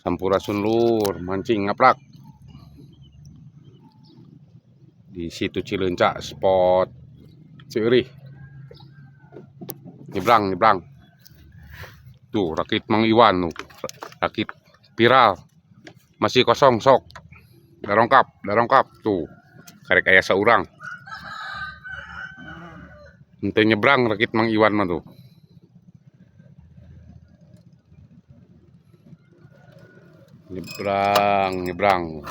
Sampurasun lur, mancing ngaprak di situ Cileunca, spot Cieurih. Nyebrang, nyebrang. Tuh rakit Mang Iwan tuh, rakit viral. Masih kosong sok. Darongkap tuh. Karek aya saurang. Henteu nyebrang rakit Mang Iwan mah tuh. Nyebrang, nyebrang.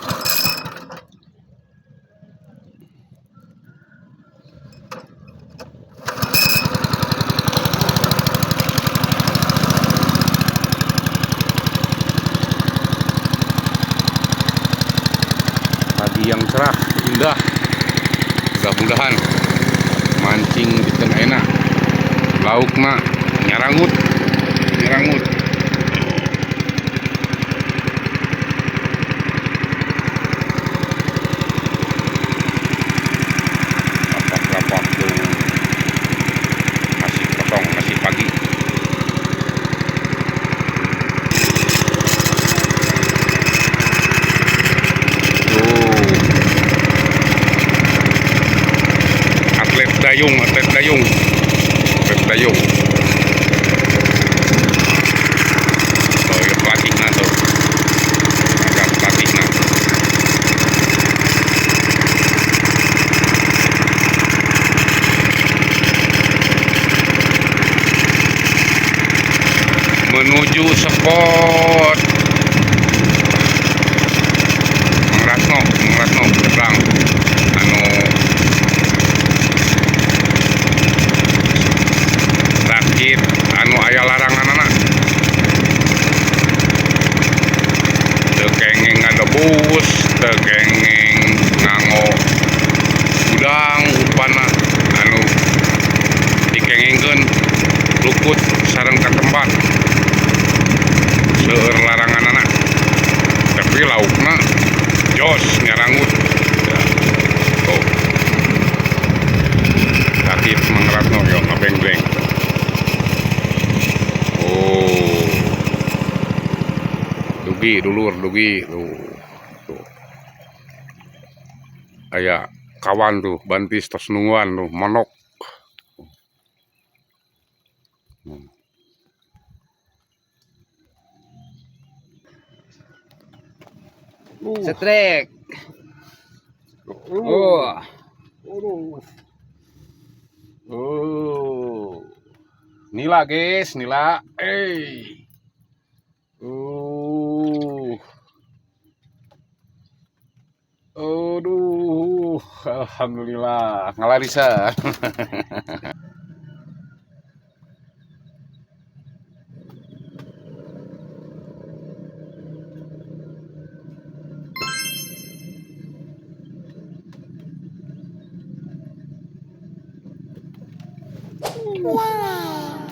Pagi yang cerah, indah. Mudah-mudahan mancing di tengah enak. Laukna nyarangut, nyarangut. Lapak-lapak tuh masih kosong, masih pagi. Tuh atlet dayung, atlet dayung, atlet dayung. Oh, ya pelatihna tuh, ada pelatihna. Menuju spot Mang Rasno, Mang Rasno nyebrang anu rakit anu aya laranganana. Teu kenging ngadebus, teu kenging nganggo udang upana anu dikengingkeun lukut sareng katembat. Seueur laranganana. Tapi laukna jos nyarangut. Tuh. Rakit Mang Rasno yo ngabengbleng. Oh. Dugi dulur, dugi tuh. Tuh. Aya kawan tuh bantis tos nungguan tuh monok. Setrek. Oh. Oh. Nila guys, nila. Aduh, alhamdulillah ngalarisan. Wow.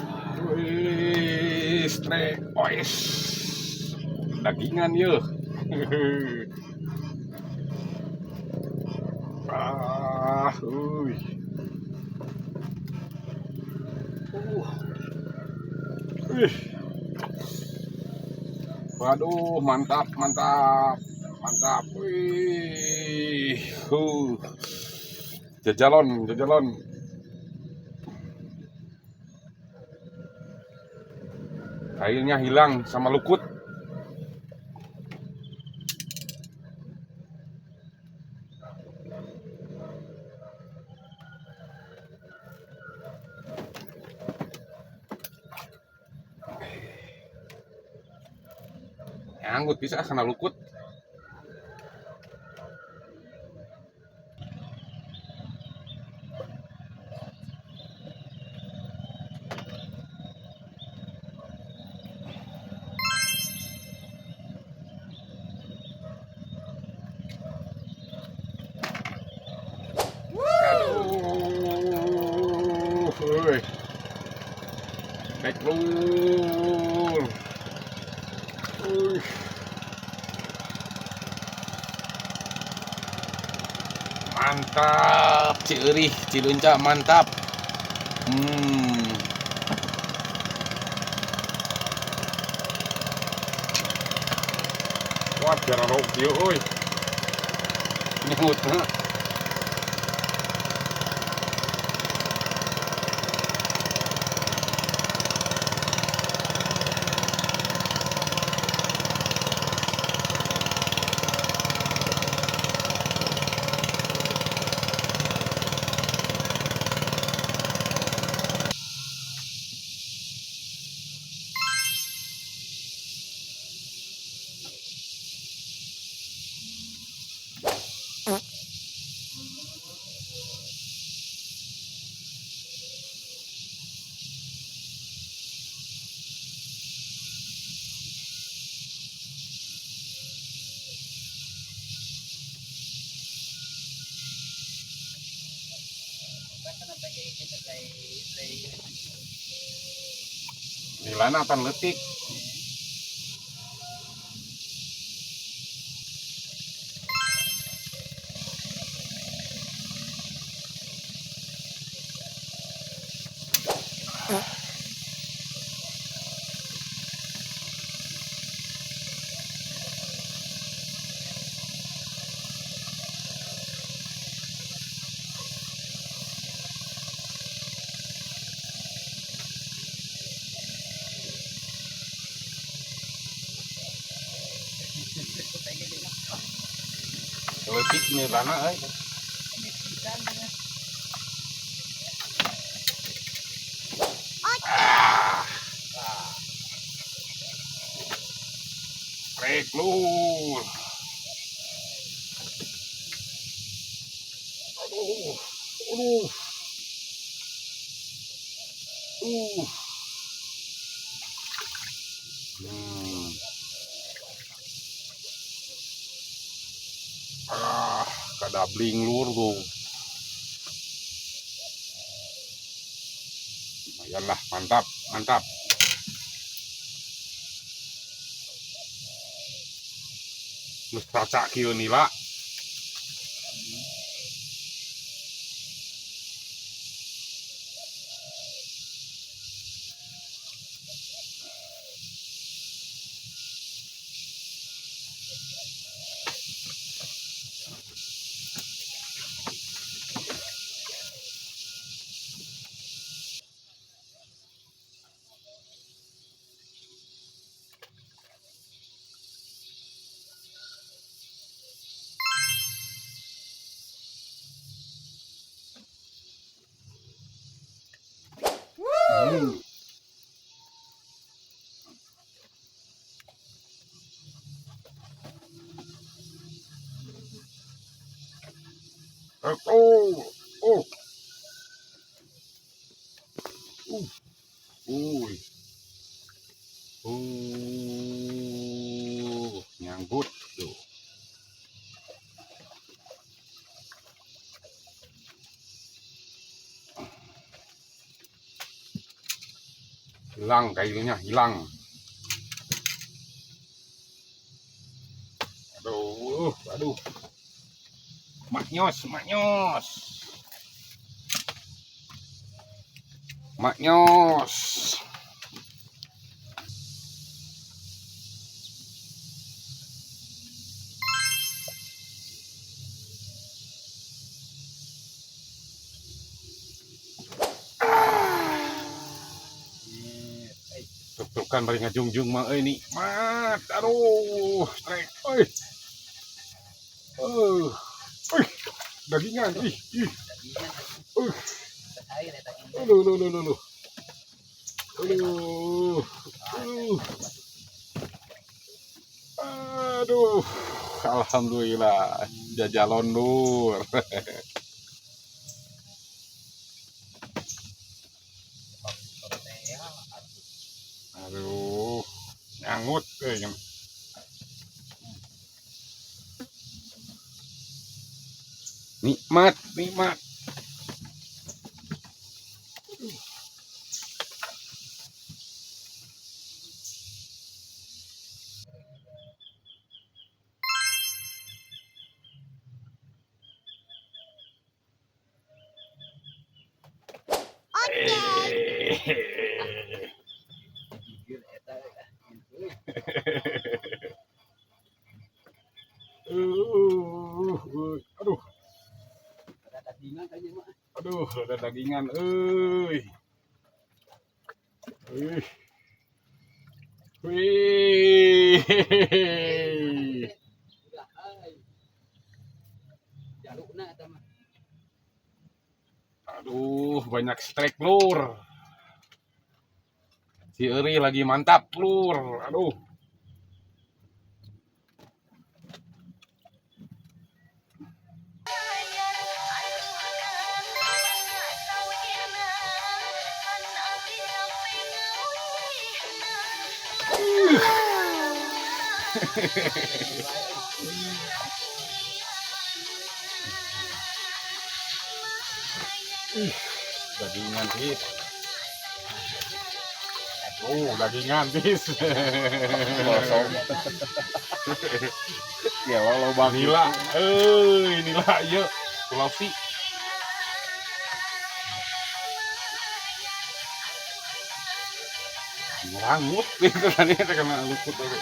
Wih, strek, ois. Dagingan yeuh. Ah, uy. Ih. Waduh, mantap, mantap. Mantap. Wih. Jajalon, jajalon. Airnya hilang sama lukut. Nyanggut bisa kena lukut. Aduh, naik lur. Mantap, Cieurih, Cileunca mantap. Wah, jarang kieu euy. Nyangutna. Nilana pan leutik. Leutik nilana euy. Rek lur. Aduh. Aduh. Ah, kadabling lur tuh. Lumayan lah, mantap, mantap. Geus racak kieu nila. Oh, oh. Uy. Nyangkut tuh. Hilang kailnya, hilang. Aduh, aduh. Maknyos, maknyos. Maknyos. Tuk-tukan bari ngajungjung mah euy nikmat. Aduh, strek euy. Euy, dagingan ih ih. Aduh, aduh, aduh, aduh. Aduh. Aduh. Aduh. Alhamdulillah jajalon lur. Aduh, nyangut euy. Nikmat, nikmat. Ada dagingan euy. Wih. Wih. Udah, ay. Jalukna eta mah. Aduh, banyak strike lur. Si Eri lagi mantap lur. Aduh. Dagingan tis. Oh, dagingan tis. Kosong. Ya lo bang. Nila, eh, nila, iya. Sulawesi. Ngerangut itu tadi kena luput aku.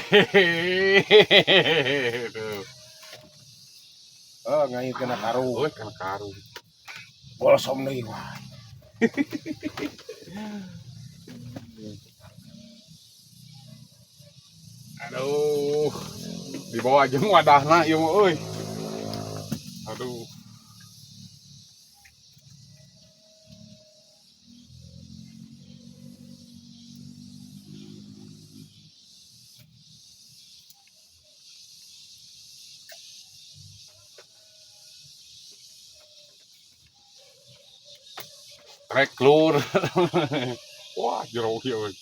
Hehehe. Oh, ngait kena karung. Oh, kena karung. Gosong deui wah. Aduh. Dibawa jeung wadahna ieu mah euy. Aduh. Trek lur. Wah, jero ieu euy.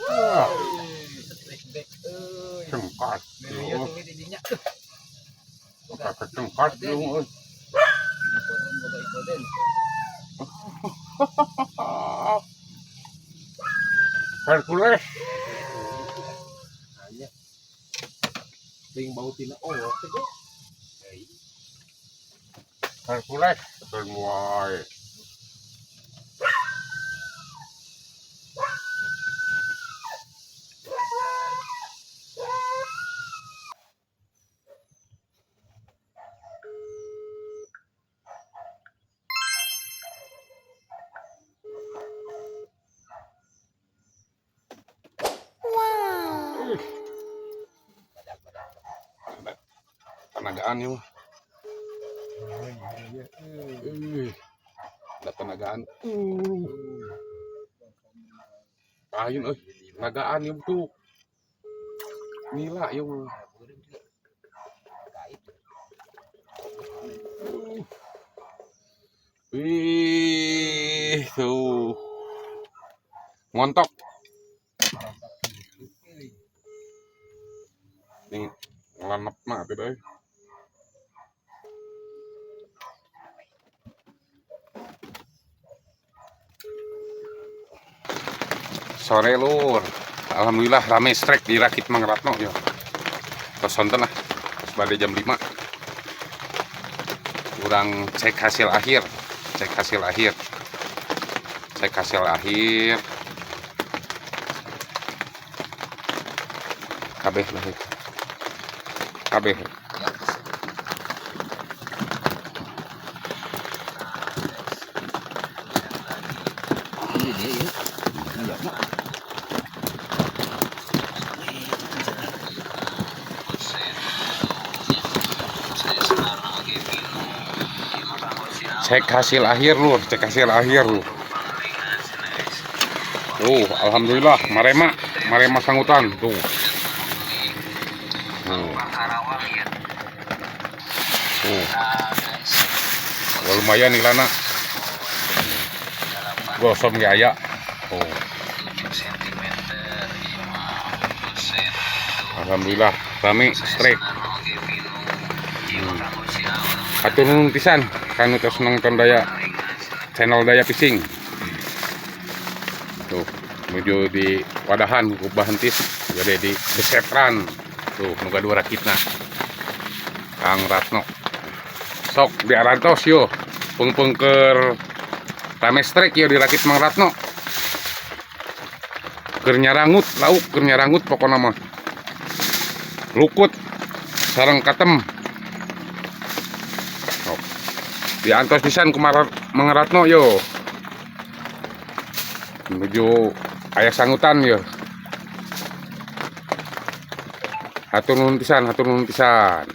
Wah, Strike back euy. cengkat. Iya tuh didinya. Kakek cengkat lu euy. Ipoden boga ipoden. Hercules. Anya. Ting bau tina oh teh ge. Hercules. Betul wae. Tenagaan ya mah. Ada tenagaan. Lain euy, tenagaan ieu tuh. Nila ieu mah. Wih, tuh. Ngontok. Ini ngelenep mah atuh euy. Sore lur. Alhamdulillah rame strike di rakit Mang Ratno ya. Tos sonten lah. Tos bade jam 5. Kurang cek hasil akhir. Cek hasil akhir. Cek hasil akhir. Kabeh lah. Kabeh. Ini dia ya. Iya, mak. Cek hasil akhir lur, cek hasil akhir lur. Tuh, alhamdulillah marema, marema sangutan tuh. Tuh. Tuh. Wah, lumayan nih lana. Gosong ge aya. Tuh. Alhamdulillah rame strike. Hatur nuhun pisan kanu tos nonton daya channel Daya Fishing. Tuh, menuju di wadahan ku bahentis gede di besetran. Tuh, nu gaduh rakitna. Kang Ratno. Sok diarantos yo. Pung-pung keur rame strike yo di rakit Mang Ratno. Keur nyarangut lauk, keur nyarangut pokona mah. Lukut sareng katem. Sok. Diantos pisan ku Mang Ratno yo. Menuju aya sangutan yo. Hatur nuhun pisan, hatur nuhun pisan.